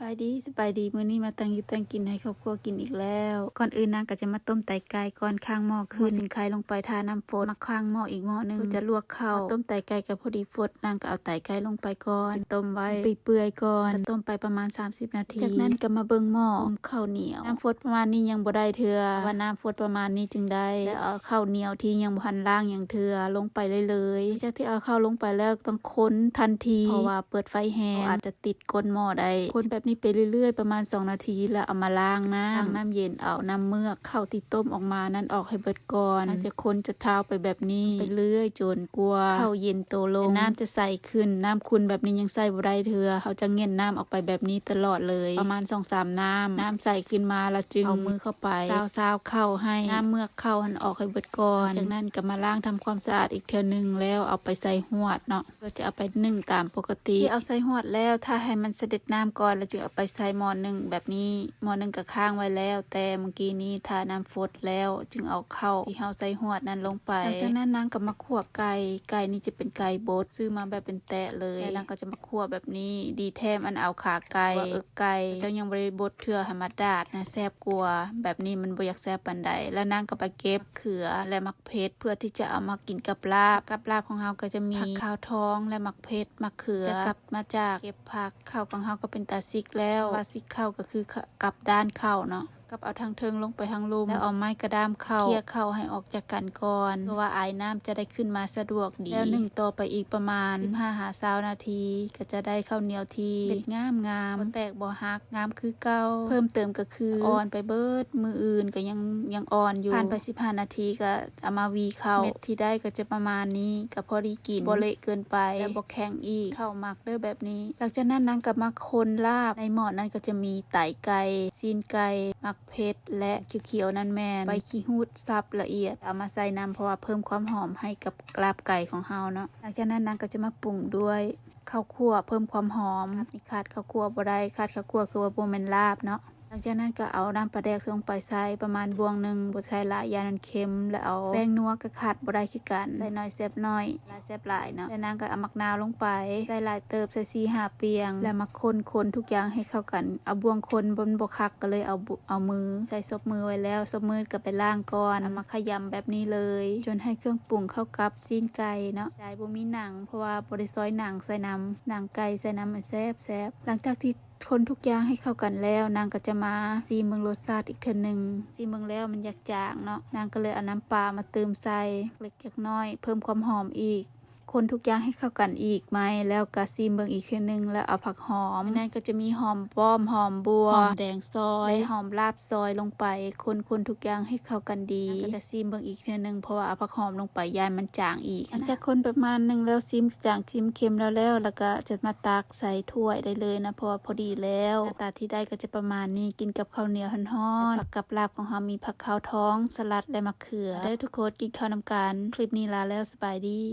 ສະບາຍດີ ສະບາຍດີ ມື້ນີ້ມາຕັ້ງຢູ່ຕັ້ງກິນໃຫ້ຄອບຄົວກິນອີກແລ້ວ. ກ່ອນອື່ນນາງກໍຈະມາຕົ້ມໄຕໄກ່ກ່ອນ ຄ້າງໝໍ້ຂຶ້ນ ເອົາຊິງໄຄລົງໄປ ຖ້ານ້ຳຟົດ ມາຄ້າງໝໍ້ອີກໝໍ້ໜຶ່ງ ເພື່ອຈະລວກເຂົ້າ. ມາຕົ້ມໄຕໄກ່ກໍພໍດີຟົດ ນາງກໍເອົາໄຕໄກ່ລົງໄປກ່ອນ ຊິຕົ້ມໄວ້ເປື່ອຍໆກ່ອນ ກໍຕົ້ມໄປປະມານສາມສິບນາທີ. ຈາກນັ້ນກໍມາເບິ່ງໝໍ້ ຕົ້ມເຂົ້າໜຽວ ນ້ຳຟົດປະມານນີ້ຍັງບໍ່ໄດ້ເທື່ອ ວ່ານ້ຳຟົດປະມານນີ້ຈຶ່ງໄດ້ ແລ້ວເອົາເຂົ້າໜຽວທີ່ຍັງບໍ່ທັນລ້າງຫຍັງເທື່ອລົງໄປເລີຍໆ. ຈາກທີ່ເອົາເຂົ້າລົງໄປແລ້ວ ຕ້ອງຄົນທັນທີ ເພາະວ່າເປີດໄຟແຮງ ເຂົ້າອາດຈະຕິດກົ້ນໝໍ້ໄດ້. ຄົນແບບນີ້ໄປເລື້ອຍໆ ປະມານສອງນາທີ ແລ້ວເອົາມາລ້າງນ້ຳ ລ້າງນ້ຳເຢັນ ເອົານ້ຳເມືອກເຂົ້າທີ່ຕົ້ມອອກມານັ້ນອອກໃຫ້ເບິດກ່ອນ. ຫຼັງຈາກຄົນຈະທ້າວໄປແບບນີ້ໄປເລື້ອຍຈົນກວ່າເຂົ້າເຢັນໂຕລົງ ແລະ ນ້ຳຈະໃສຂຶ້ນ. ນ້ຳຂຸ່ນແບບນີ້ຍັງໃຊ້ບໍ່ໄດ້ເທື່ອ ເຮົາຈະແຫງ່ນນ້ຳອອກໄປແບບນີ້ຕະຫຼອດເລີຍ ປະມານສອງສາມນ້ຳ ນ້ຳໃສຂຶ້ນມາ ແລ້ວຈຶ່ງເອົາມືເຂົ້າໄປຊາວໆເຂົ້າໃຫ້ນ້ຳເມືອກເຂົ້າຫັ້ນອອກໃຫ້ເບິດກ່ອນ. ຈາກນັ້ນກໍມາລ້າງທຳຄວາມສະອາດອີກເທື່ອໜຶ່ງ ແລ້ວເອົາໄປໃສ່ຫວດເນາະ ກໍຈະເອົາໄປໜຶ້ງຕາມປົກກະຕິ. ທີ່ເອົາໃສ່ຫວດແລ້ວ ຖ້າໃຫ້ມັນສະເດັດນ້ຳກ່ອນ ແລ້ວຈຶ່ງເອົາໄປໃສ່ໝໍ້ໜຶ້ງແບບນີ້. ໝໍ້ໜຶ້ງກໍຄ້າງໄວ້ແລ້ວ ແຕ່ເມື່ອກີ້ນີ້ຖ້ານ້ຳຟົດແລ້ວ ຈຶ່ງເອົາເຂົ້າທີ່ເຮົາໃສ່ຫວດນັ້ນລົງໄປ. ຫຼັງຈາກນັ້ນນາງກໍມາຂົ້ວໄກ່ ໄກ່ນີ້ຈະເປັນໄກ່ບົດ ຊື້ມາແບບເປັນແຕະເລີຍ ແລ້ວນາງກໍຈະມາຂົ້ວແບບນີ້. ດີແທ້ມັນເອົາຂາໄກ່ ຫຼືວ່າເອິກໄກ່ ເຈົ້າຍັງບໍ່ໄດ້ບົດເທື່ອ ໃຫ້ມາດາດນະ ແຊບກວ່າ. ແບບນີ້ມັນບໍ່ຢາກແຊບປານໃດ. ແລ້ວນາງກໍໄປເກັບເຂືອ ແລະ ໝາກ ເຜັດ ເພື່ອທີ່ຈະເອົາມາກິນກັບລາບ. ກັບລາບຂອງເຮົາກໍຈະມີຜັກຂາວທອງ ແລະ ໝາກເຜັດ ໝາກເຂືອ. ຈາກກັບມາຈາກເກັບຜັກ ເຂົ້າຂອງເຮົາກໍເປັນຕາຊິກແລ້ວ ວ່າຊິກເຂົ້າກໍຄືກັບດ້ານເຂົ້າເນາະ ກັບເອົາທາງເທິງລົງໄປທາງລຸ່ມ ແລ້ວເອົາໄມ້ກະດ້າມເຂົ້າ ເຄຍເຂົ້າໃຫ້ອອກຈາກກັນກ່ອນ ເພື່ອວ່າອາຍນ້ຳຈະໄດ້ຂຶ້ນມາສະດວກດີ. ແລ້ວໜຶ້ງຕໍ່ໄປອີກປະມານສິບຫ້າຫາຊາວນາທີ ກໍຈະໄດ້ເຂົ້າໜຽວທີ່ເມັດງາມໆ ບໍ່ແຕກບໍ່ຫັກ ງາມຄືເກົ່າ. ເພີ່ມເຕີມກໍຄືອ່ອນໄປເບິດ ມື້ອື່ນກໍຍັງ ຍັງອ່ອນຢູ່. ຜ່ານໄປສິບຫ້ານາທີກໍເອົາມາຫວີເຂົ້າ ເມັດທີ່ໄດ້ກໍຈະປະມານນີ້ ກໍພໍດີກິນ ບໍ່ເລະເກີນໄປ ແລະ ບໍ່ແຂງອີກ. ເຂົ້າມັກເດີ້ແບບນີ້. ຫຼັງຈາກນັ້ນນາງກໍມາຄົນລາບ ໃນໝໍ້ນັ້ນກໍຈະມີໄຕໄກ່ ຊີ້ນໄກ່ ໝາກເຜັດ ແລະ ຂຽວໆນັ້ນແມ່ນໃບຂີ້ຫູດສັບລະອຽດ ເອົາມາໃສ່ນຳ ເພາະວ່າເພີ່ມຄວາມຫອມໃຫ້ກັບລາບໄກ່ຂອງເຮົາເນາະ. ຫຼັງຈາກນັ້ນນາງກໍຈະມາປຸງດ້ວຍ ເຂົ້າຂົ້ວເພີ່ມຄວາມຫອມ ນີ້ຂາດເຂົ້າຂົ້ວບໍ່ໄດ້ ຂາດເຂົ້າຂົ້ວຄືວ່າບໍ່ແມ່ນລາບເນາະ. ຫຼັງຈາກນັ້ນກໍເອົານ້ຳປາແດກລົງໄປໃສ່ປະມານບ່ວງໜຶ່ງ ບໍ່ໃສ່ຫຼາຍຢ້ານມັນເຄັມ ແລ້ວເອົາແປ້ງນົວກໍຂາດບໍ່ໄດ້ຄືກັນ ໃສ່ໜ້ອຍແຊບໜ້ອຍ ຫຼາຍແຊບຫຼາຍເນາະ. ແລ້ວນາງກໍເອົາໝາກນາວລົງໄປ ໃສ່ຫຼາຍເຕີບ ໃສ່ສີ່ຫ້າປ່ຽງ ແລ້ວມາຄົນໆທຸກຢ່າງໃຫ້ເຂົ້າກັນ. ເອົາບ່ວງຄົນມັນບໍ່ຄັກ ກໍເລີຍເອົາ ເອົາມືໃສ່ສົບມືໄວ້ແລ້ວ ສົບມືກໍໄປລ້າງກ່ອນ ເອົາມາຂະຫຍຳແບບນີ້ເລີຍ ຈົນໃຫ້ເຄື່ອງປຸງເຂົ້າກັບຊີ້ນໄກ່ເນາະ. ໄດ້ບໍ່ມີໜັງ ເພາະວ່າບໍ່ໄດ້ຊອຍໜັງໃສ່ນຳ ໜັງໄກ່ໃສ່ນຳມັນແຊບໆ. ຫຼັງຈາກທີ່ຄົນທຸກຢ່າງໃຫ້ເຂົ້າກັນແລ້ວ ນາງກໍຈະມາຊີມເບິ່ງລົດຊາດອີກເທື່ອໜຶ່ງ. ຊີມເບິ່ງແລ້ວມັນຢາກຈາງເນາະ ນາງກໍເລີຍເອົານ້ຳປາມາຕື່ມໃສ່ເລັກນ້ອຍ ເພີ່ມຄວາມຫອມອີກ. ຄົນທຸກຢ່າງໃຫ້ເຂົ້າກັນອີກໃໝ່ ແລ້ວກໍຊີມເບິ່ງອີກເທື່ອໜຶ່ງ ແລ້ວເອົາຜັກຫອມ ໃນນັ້ນກໍຈະມີຫອມປ້ອມ ຫອມບົ່ວ ຫອມແດງຊອຍ ແລະ ຫອມລາບຊອຍລົງໄປ. ຄົນໆທຸກຢ່າງໃຫ້ເຂົ້າກັນດີ ແລ້ວກໍຈະຊີມເບິ່ງອີກເທື່ອໜຶ່ງ ເພາະວ່າເອົາຜັກຫອມລົງໄປ ຢ້ານມັນຈາງອີກ. ຫຼັງຈາກຄົນປະມານໜຶ່ງແລ້ວ ຊີມຈາງຊີມເຄັມແລ້ວໆ ແລ້ວກໍຈະມາຕັກໃສ່ຖ້ວຍໄດ້ເລີຍນະ ເພາະວ່າພໍດີແລ້ວ. ໜ້າຕາທີ່ໄດ້ກໍຈະປະມານນີ້ ກິນກັບເຂົ້າໜຽວຮ້ອນໆ ແລະ ກັບລາບຂອງເຮົາມີຜັກຂາວທອງ ສະຫຼັດ ແລະ ໝາກເຂືອ. ເດີທຸກຄົນ ກິນເຂົ້ານຳກັນ. ຄລິບນີ້ລາແລ້ວ ສະບາຍດີ.